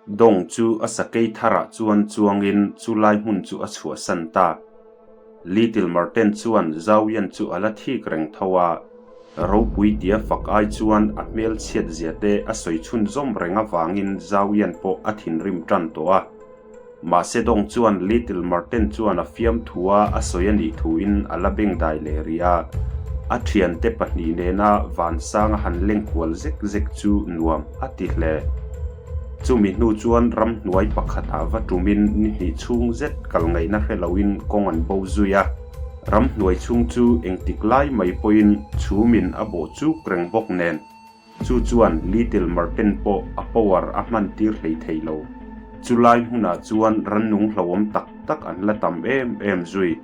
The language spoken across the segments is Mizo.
Dong chu a sakei tharah chuan chuangin chulai hmun chu a chhuahsan ta. Little Marten chuan Zauian chu a la thik reng tho a, ropui tia fak ai chuan a hmel chhiat zia te a sawi chhunzawm reng avangin Zauian pawh a thinrim tan tawh a. Mahse Dong chuan Little Marten chuan a fiamthua a sawi a nih thuin a la bengdai leh rih a, a thiante pahnih nena vansanga han lengkual zek zek chu nuam a ti hle. Chumi hnu chuan ramhnuai pakhatah va tumin ni hnih chhung zet kal ngaihna hre loin kawng an bo zui a. Ramhnuai chhung chu engtik lai mai pawhin chhumin a bawh chuk reng bawk nen, chu chuan Little Marten pawh a power a hman tir hlei thei lo. Chulai hmunah chuan rannung hlauhawm tak tak an la tam em em zui.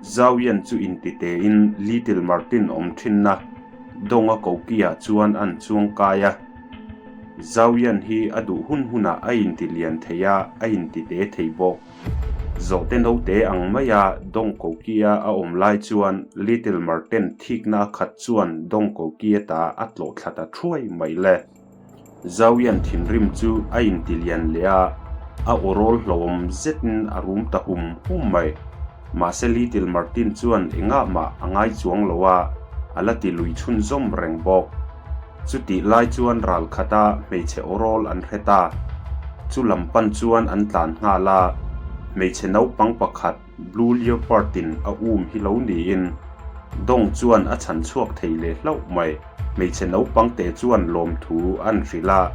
Zauian chu intitein Little Martin awm thinna Dawnga kokiah chuan an chuang kai a. Zauian hi a duh hun hunah a inti lian thei a, a inti te thei bawk. Zawhte naute ang maia Dawng kokia a awm lai chuan Little Marten thikna a khat chuan Dawng kokia ta a tlawh thla ta thuai mai le. Zauian thinrim chu a inti lian leh a, a aw rawl hlauhawm zetin a rum ta hum hum mai. Mahse Little Martin chuan engah mah a ngai chuang lo a, a la ti lui chhunzawm reng bawk. Chutih lai chuan ral khata hmeichhe awrawl an hre ta. Chu lam pan chuan an tlan nghal a, hmeichhe naupang pakhat Blue Leopard-in a um hi lo niin Dong chuan a chhan chhuak thei leh hlauh mai. Hmeichhe naupang te chuan lawmthu an hrilh a,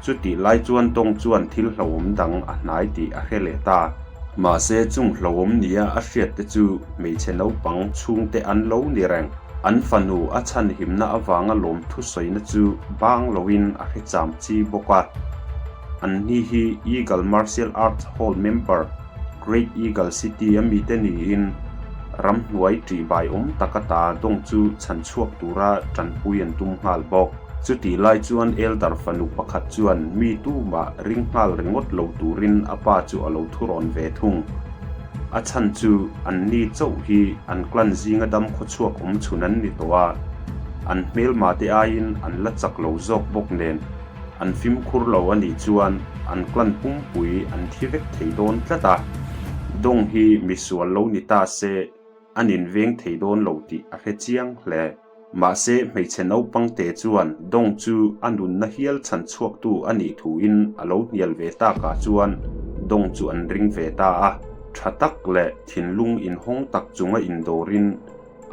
chutih lai chuan Dong chuan thil hlauhawm dang a hnai tih a hre leh ta. Mahse chung hlauhawm nia a hriat te chu hmeichhe naupang chhungte an lo ni reng. An fanu a chhanhimna avanga lawmthu sawina chu bang loin a hre cham chi bawk a. An ni hi Eagle Martial Arts Hall member Great Eagle City a mite niin ramhnuai ṭihbai awm tak ata dawng chu chhanchhuak tura ṭanpui an tum nghal bawk. Chutih lai chuan Elder fanu pakhat chuan mi tumah ring nghal ringawt lo turin a pa chu a lo thurawn ve thung. A chhan chu an ni chauh hi an clan zinga dam khawchhuak awm chhun an ni tawh a, an hmelma te aiin an la chak lo zawk bawk nen an fimkhur lo a nih chuan an clan pumpui an thi vek thei dawn tlat a, Dawng hi misual lo ni ta se an inveng thei dawn lo tih a hre chiang hle. Mahse hmeichhe naupang te chuan Dawng chu a nunna hial chhan chhuaktu a nih thuin a lo hnial ve takah chuan Dawng chu an ring ve ta a, tha tak leh thinlung inhawng tak chunga indawrin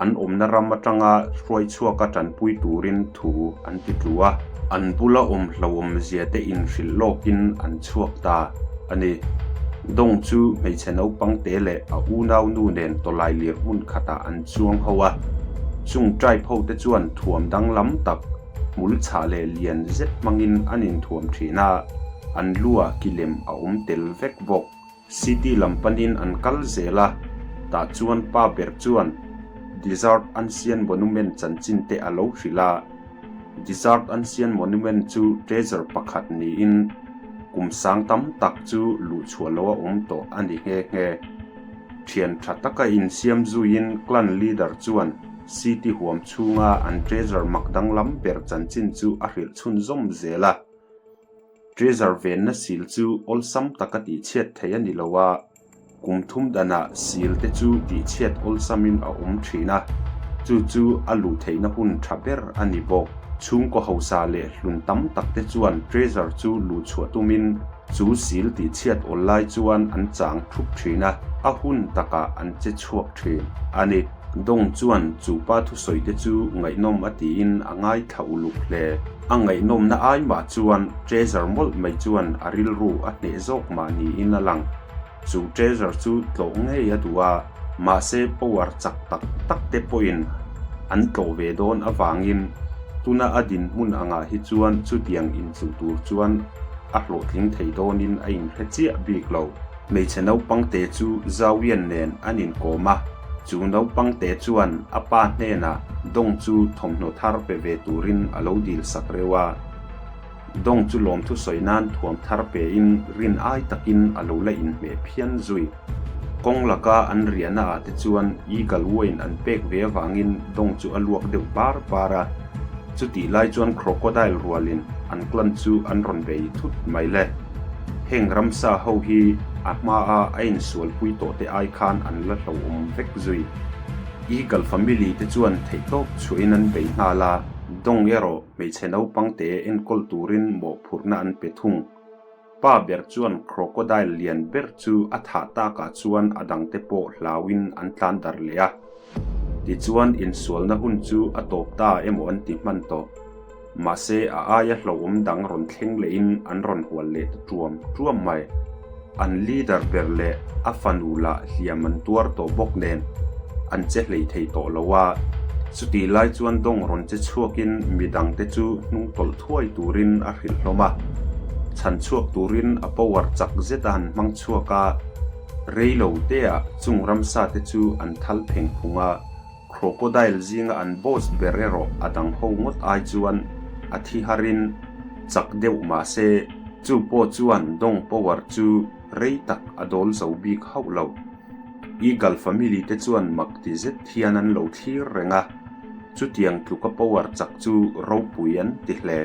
An awmna ram atanga hruai chhuaka tanpui turin thu an ti tlu a, an bula awm hlauhawmzia te inhrilh lawkin an chhuak ta a ni. Dawng chu hmeichhe naupang te leh a unau nu nen tawlai lir hmun khatah an chuang ho a, chung tribe ho te chuan thuam danglam tak, hmul chhah leh lian zet hmangin an inthuam thin a, an luah kilem a awm tel vek bawk. City lam panin an kal zel a, tah chuan pa ber chuan Desert Ancient Monument chanchin te a lo hrilh a. Desert Ancient Monument chu treasure pakhat niin kum sang tam tak chu luhchhuah lo a awm tawh a ni nghe nghe. Thian tha taka insiam zuiin clan leader chuan city huam chhunga an treasure mak danglam ber chanchin chu a hrilh chhunzawm zel a. Treasure venna sil chu awlsam taka tihchhiat theih a ni lo a, kum thum danah sil te chu tihchhiat awlsamin a awm thin a, chu chu a luh theihna hun tha ber a ni bawk. Chhungkaw hausa leh hlun tam tak te chuan treasure chu luh chhuah tumin chu sil tihchhiat awl lai chuan an chang thup thin a, a hun takah an che chhuak thin a ni. Dawng chuan chu pa thusawi te chu ngaihnawm a tiin a ngaithla uluk hle. A ngaihnawmna ai mah chuan Treasure mawlh mai chuan a rilru a hneh zawk mah niin a lang. Chu Treasure chu tlawh ngei a duh a, mahse power chak tak tak te pawhin an tlawh ve dawn avangin tuna a dinhmun angah hi chuan chutiang inchuh tur chuan a hlawhtling thei dawnin a inhre chiah bik lo. Hmeichhe naupang te chu Zauian nen an inkawm a. Chu naupang te chuan a pa hnenah Dawng chu thawmhnaw thar pe ve turin a lo dil sak reuh a. Dawng chu lawmthu sawi nan thuam thar pein rin ai takin a lo la inhmeh phian zui. Kawng laka an riahna ah te chuan Eagle Wine an pek ve avangin Dawng chu a luak deuh par par a. Chutih lai chuan Crocodile rualin an clan chu an rawn bei thut mai le. Heng ramsa ho hi a hmaa a insualpui tawh te ai khan an la hlauhawm vek zui. Eagle family te chuan theihtawp chhuahin an bei nghal a, Dong erawh hmeichhe naupang te enkawl turin mawhphurhna an pe thung. Pa ber chuan crocodile lian ber chu a thah takah chuan a dangte pawh hlauin an tlan darh leh a. Tichuan insualna hun chu a tawp ta emaw an ti hman tawh. Mahse a aia hlauhawm dang rawn thleng lehin an rawn hual leh ta tuam tuam mai. An leader ber leh a fanu lah hliam an tuar tawh bawk nen an che hlei thei tawh lo a. Chutih lai chuan dawng rawn che chhuakin midangte chu hnung tawlh thuai turin a hrilh hlawm a. Chhan chhuak turin a power chak zet a han hmang chhuak a, rei lo teah chung ramsa te chu an thal pheng phung a, crocodile zinga an boss ber erawh a dang ho ngawt ai chuan a thi harin chak deuh mah se chu pawh chuan dawng power chu rei tak a dawl zo bik hauh lo. Eagle family te chuan mak ti zet hian an lo thlir reng a, chutiang tluka power chak chu ropui an ti hle.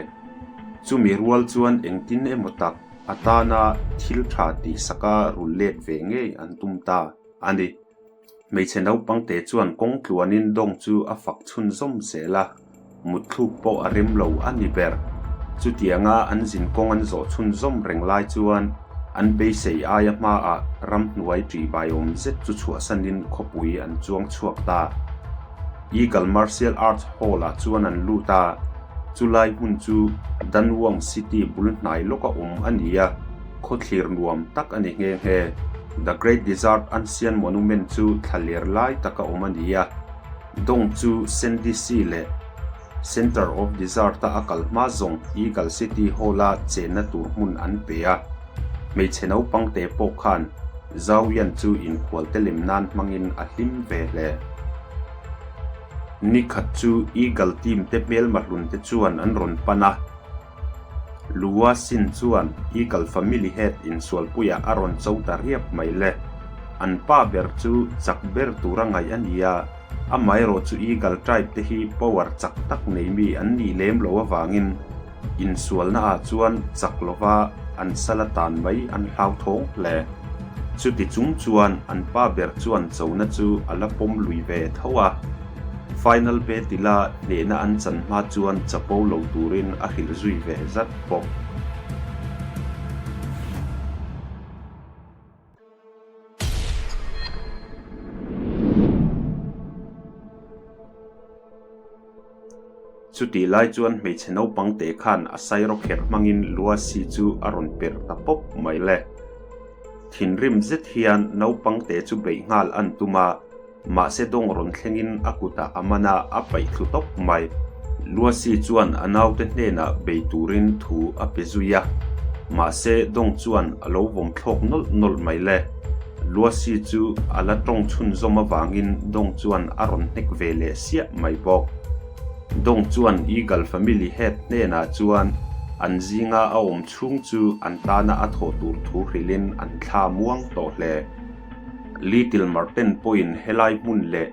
Chumi rual chuan engtin emaw tak a tana thil tha tih saka rul let ve ngei an tum ta a ni. Hmeichhe naupang te chuan kawng tluanin dawng chu a fak chhunzawm zel a, mutthluk pawh a rem lo a ni ber. Chutianga an zin kawng an zawh chhunzawm reng lai chuan an beisei aia hmaah ramhnuai ṭihbai awm zet chu chhuahsanin khawpui an chuang chhuak ta. Eagle Martial Arts Hall-ah chuan an lut a, chulai hmun chu Danwang City bul hnai lawka awm a ni a. Khawthlir nuam tak a ni nghe nghe. The Great Desert Ancient Monument chu thlaler lai taka awm a ni a, Dong chu Sandy Sea leh Center of Desert-a a kal hma zawng Eagle City Hall-a chenna tur hmun an pe a. Hmeichhe naupang te pawh khan Zhao-Yan chu inkhualte lem nan hmangin a hlim ve hle. Nikhat chu Eagle team te hmelma hlun te chuan an rawn pan a. Lua Sin chuan Eagle Family Head insualpuiah a rawn cho ta riap mai le. An pa ber chu chak ber tura ngaih a ni a, amaherawh chu Eagle tribe te hi power chak tak nei mi an nih lem lo avangin insualnaah chuan chak lova an sal atan mai an hlauthawng hle. Chuti chung chuan an pa ber chuan chona chu a la pawm lui ve tho a. Final battle-a hnehna an chan hma chuan chapo lo turin a hrilh zui ve zat bawk. Chutih lai chuan hmeichhe naupang te khan a sairawkherh hmangin Luasi chu a rawn perh ta pawp mai le. Thinrim zet hian naupang te chu beih nghal an tum a. Mahse dawng rawn thlengin a kutah a man a, a paih thlu tawp mai. Luasi chuan a naute hnenah bei turin thu a pe zui a, mahse dawng chuan a lo vawm thlawk nawlh nawlh mai le. Luasi chu a la tawng chhunzawm avangin dawng chuan a rawn hnek ve leh siah mai bawk. Dawng chuan Eagle Family Head hnenah chuan an zinga a awm chhung chu an tana a thawh tur thu hrilhin an thla muang tawh hle. Little Marten pawhin helai hmun leh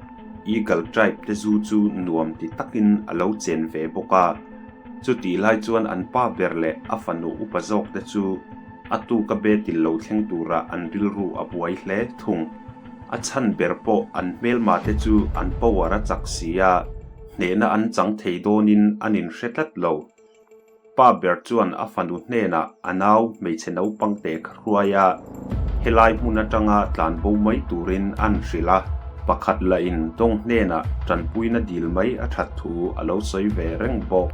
Eagle Tribe te zu chu nuam ti takin a lo chen ve bawk a. Chutih lai chuan an pa ber leh a fanu upa zawk te chu a tuka betil lo thleng tura an rilru a buai hle thung. A chhan ber pawh an hmelma te chu an power a chak si a, hnehna an chang thei dawnin an inhre tlat lo. Pa ber chuan a fanu hnenah a nau hmeichhe naupang te kha hruai a, helai hmun atanga tlan bo mai turin an hrilh a. Pakhat lahin dawng hnenah tanpuina dil mai a that thu a lo sawi ve reng bawk.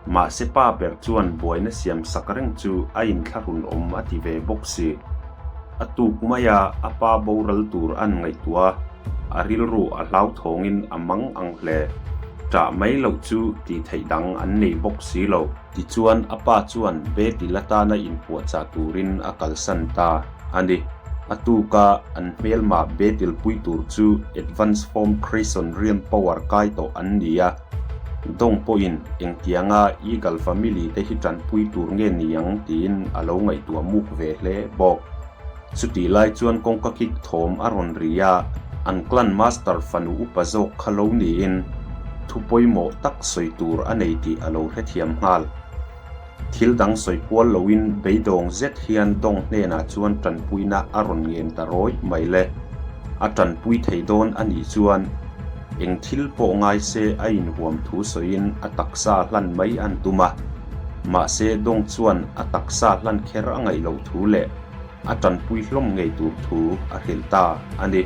Mahse pa ber chuan buaina siam sak reng chu a inthlahrun awm a ti ve bawk si. A tuk maia a pa boral tur an ngaihtuah a. A rilru a hlauthawngin a mang ang hle. Ṭah mai loh chu tih theih dang an nei bawk si lo. Tichuan a pa chuan Betil atana inpuahchah turin a kalsan ta a ni. A tuka an hmelmah Betil pui tur chu Advance Form Crescent Realm Power kai tawh an ni a. Dawng pawhin engtianga Eagle family te hi ṭanpui tur nge ni ang tiin a lo ngaihtuah muk ve hle bawk. Chutih lai chuan kawngka kik thawm a rawn ri a, an clan master fanu upa zawk kha lo niin thu pawimawh tak sawi tur a nei tih a lo hrethiam nghal. Thil dang sawi kual loin beidawng zet hian Dong hnenah chuan tanpuina a rawn ngen ta rawih mai le. A tanpui thei dawn a nih chuan eng thil pawh ngai se a inhuam thu sawiin a taksa hlan mai an tum a. Mahse Dong chuan a taksa hlan kher a ngaih loh thu leh a tanpui hlawm ngei tur thu a hrilh ta a ni.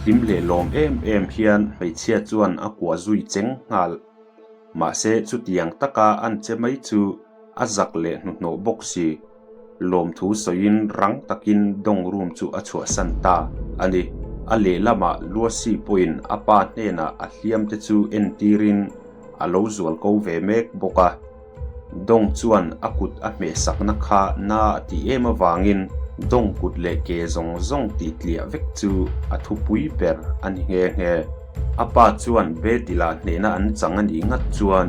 Hlim leh lawm em em hian hmeichhia chuan a kuah zui cheng nghal. Mahse chutiang taka an che mai chu a zak leh hnuhnawh bawk si. Lawmthu sawiin rang takin dawng room chu a chhuahsan ta a ni. A lehlamah Luasi pawhin a pa hnenah a hliam te chu entirin a lo zual ko ve mek bawk a. Dawng chuan a kut a hmehsakna kha na a tih em avangin dawng kut leh ke zawng zawng tih tliah vek chu a thupui ber a ni nghe nghe. A pa chuan Betilah hnehna an chang a nih ngat chuan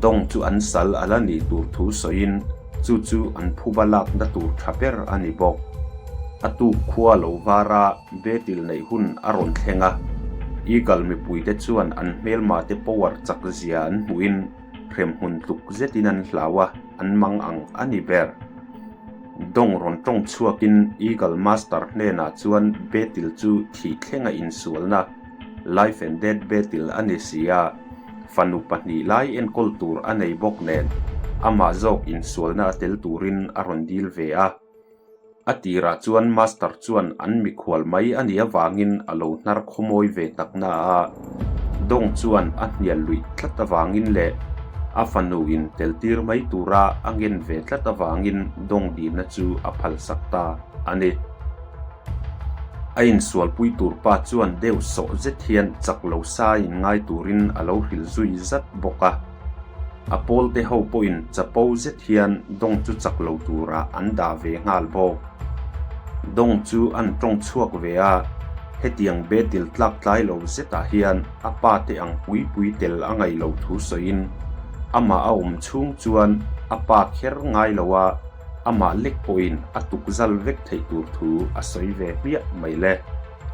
dawng chu an sal a la nih tur thu sawiin chu chu an phuba lakna tur tha ber a ni bawk. A tuk khua lo var a, Betil neih hun a rawn thleng a, Eagle mipuite chuan an hmelmate power chak zia an hmuhin, Hremhmun tluk zetin an hlau a, an mang ang a ni ber. Dawng rawn tawng chhuakin Eagle Master hnenah chuan Betil chu thih thlenga insualna, Life and Death Betil a ni si a, fanu pahnih lai enkawl tur a nei bawk nen, amah zawk insualna a tel turin a rawn dil ve a. A tirah chuan Master chuan an mikhual mai a nih avangin a lo hnar khawmawi ve tak na a, Dawng chuan a hnial luih tlat avangin leh a fanu in tel tir mai tura a ngen ve tlat avangin Dawng dilna chu a phalsak ta a ni. A insualpui tur pa chuan deuh sawh zet hian chak lo sa in ngai turin a lo hrilh zui zat bawk a. A pawlte ho pawhin chapo zet hian dawng chu chak lo turah an dah ve nghal bawk. Dawng chu an tawng chhuak ve a, hetiang betil tlak tlai lo zetah hian a pa te ang pui pui tel a ngaih lo thu sawiin amah a awm chhung chuan a pa kher ngai lo a, amah lek pawhin a tuk zal vek theih tur thu a sawi ve hmiah mai le.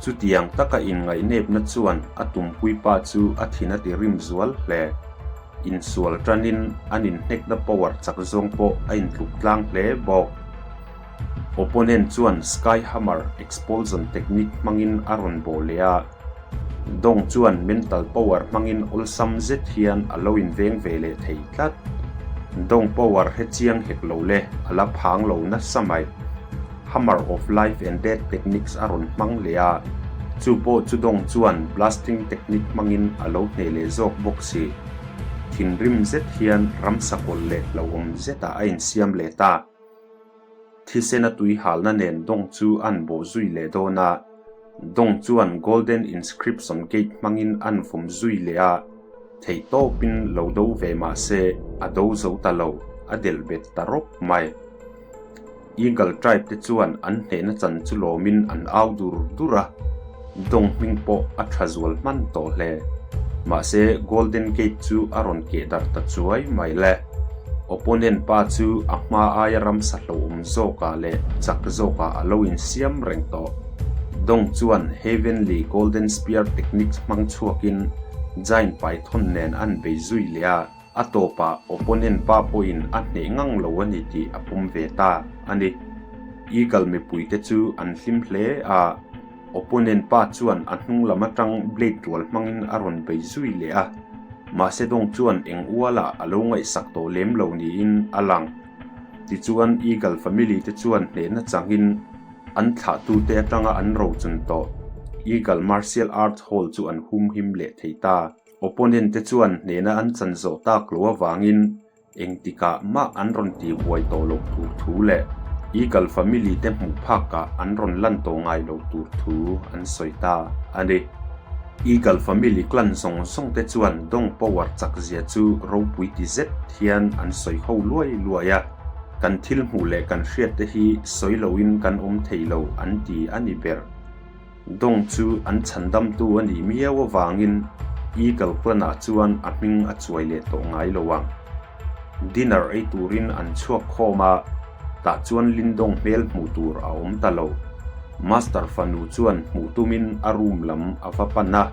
Chutiang taka inngaihnepna chuan a tumpuipa chu a thin a ti rim zual hle. Insual tanin an inhnekna power chak zawng pawh a intluk tlang hle bawk. Opponent chuan Sky Hammer Expulsion technique hmangin a rawn bawh leh a, Dong chuan mental power hmangin awlsam zet hian a lo inveng ve leh thei tlat. Dong power he chiang hek lo le, a la phang lo nasa mai. Hammer of Life and Death techniques a rawn hmang leh a, chu pawh chu dawng chuan blasting technique hmangin a lo hneh leh zawk bawk si. Thinrim zet hian ramsa kawlh leh hlauhawm zetah a insiam leh ta. Thisena tui halna nen dawng chu an bawh zui leh dawn a, dawng chuan Golden Inscription Gate hmangin an vawm zui leh a, theihtawpin lo do ve mah se a do zo ta lo, a delh bet ta rawp mai. Eagle tribe te chuan an hnehna chan chu lawmin an au dur dur a, dawng hming pawh a tha zual hman tawh hle. Mahse Golden Gate chu a rawn keh darh ta chuai mai le. Opponent pa chu a hma aia ramsa hlauhawm zawkah leh chak zawkah a lo insiam reng tawh. Dawng chuan Heavenly Golden Spear techniques hmang chhuakin Giant Python nen an bei zui leh a. A tawpah opponent pa pawhin a hneh ngang lo a ni tih a pawm ve ta a ni. Eagle mipuite chu an hlim hle a, opponent pa chuan a hnung lam atang blade rual hmangin a rawn bei zui leh a, mahse dawng chuan eng ualah a lo ngaihsak tawh lem lo niin a lang. Tichuan Eagle family te chuan hnehna changin an thlahtute atanga an rochun tawh Eagle Martial Arts Hall chu an humhim leh thei ta. Opponent te chuan hnehna an chan zawh tak lo avangin engtikah mah an rawn ti buai tawh loh tur thu leh Eagle family te hmuh phakah an rawn lan tawh ngai lo tur thu an sawi ta a ni. Eagle family clan zawng zawng te chuan dawng power chak zia chu ropui ti zet hian an sawi ho luai luai a, kan thil hmuh leh kan hriat te hi sawi loin kan awm thei lo an ti a ni ber. Dawng chu an chhandamtu a nih miau avangin Eagle Clan-ah chuan a hming a chuai leh tawh ngai lo ang. Dinner ei turin an chhuak khawm a, tah chuan Lindong hmel hmuh tur a awm ta lo. Master fanu chuan hmuh tumin a room lam a va pan a,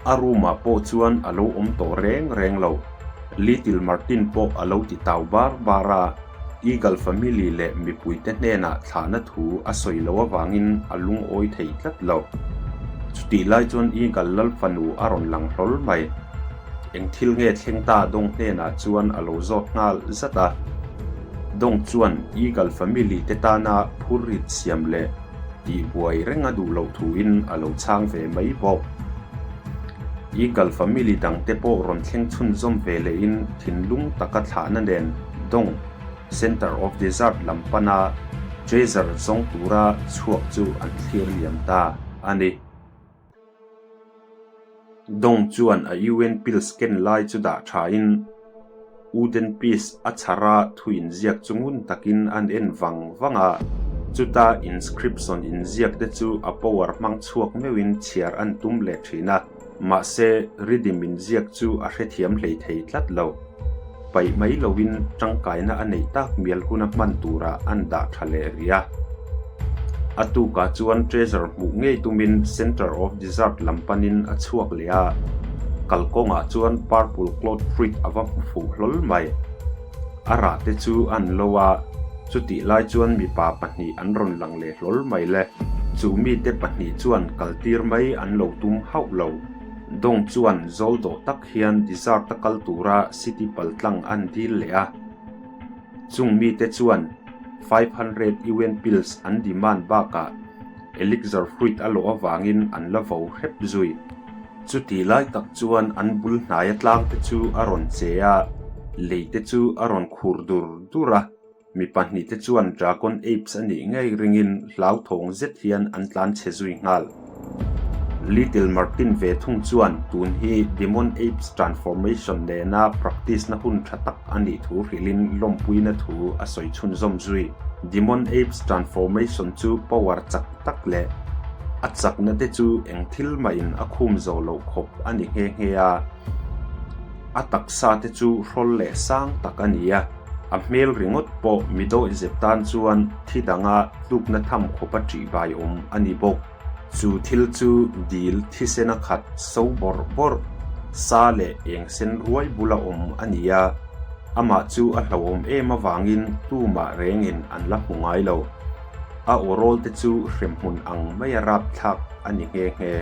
a room-ah pawh chuan a lo awm tawh reng reng lo. Little Martin pawh a lo ti tau bar bar a, Eagle family leh mipuite hnenah thlahna thu a sawi loh avangin a lungawi thei tlat lo. Chutih lai chuan Eagle lal fanu a rawn lang hlawl mai. Eng thil nge thleng ta Dong hnenah chuan a lo zawt nghal zat a. Dong chuan Eagle family te tana phurrit siam leh tihbuai reng a duh loh thuin a lo chhang ve mai bawk. Eagle family dangte pawh rawn thleng chhunzawm ve lehin thinlung taka thlahna nen Dong Center of Desert lam pana treasure zawng tura chhuak chu an thlir liam ta a ni. Dong chuan a UN pills ken lai chu dah thain Wooden piece a chhar a thu inziak chu ngun takin an en vang vang a, chuta inscription inziak te chu a power hmang chhuak meuhin chhiar an tum leh thin a, mahse rhythm inziak chu a hrethiam hlei thei tlat lo. Paih mai loin tangkaina a neih tak mial huna hman turah an dah tha leh rih a. A tukah chuan treasure hmuh ngei tumin Centre of Desert lam panin a chhuak leh a, kalkawngah chuan purple cloth fruit a va hmu fuh hlawl mai. A rah te chu an lo a, chutih lai chuan mipa pahnih an rawn lang leh hlawl mai le. Chu mite pahnih chuan kaltir mai an lo tum hauh lo. Dong chuan zawl dawh tak hian Desert a kal tura city paltlang an dil leh a. Chung mite chuan 500 UN pills an demand bakah elixir fruit a lawh avangin an la vo hrep zui. Chutih lai tak chuan an bul hnaia tlang te chu a rawn che a, lei te chu a rawn khur dur dur a. Mi pahnihte chuan Dragon Apes a nih ngei ringin hlauthawng zet hian an tlan chhe zui nghal. Little Martin ve thung chuan tun hi Demon Apes transformation nena practice na hun tha tak a nih thu hrilhin lawmpuina thu a sawi chhunzawm zui. Demon Apes transformation chu power chak tak leh a chakna te chu eng thil mahin a khum zawh loh khawp a ni nghe nghe a, a taksa te chu hrawl leh sang tak a ni a. A hmel ringawt pawh mi dawih zep tan chuan thi danga tlukna tham khawpa ṭih bai awm a ni bawk. Chu thil chu dil thisena khat so bawrh bawrh, sa leh eng sen ruai bula awm a ni a, amah chu a hlauhawm em avangin tumah rengin an la hmu ngai lo. A awrawl te chu hremhmun ang maia rapthlak a ni nghe nghe.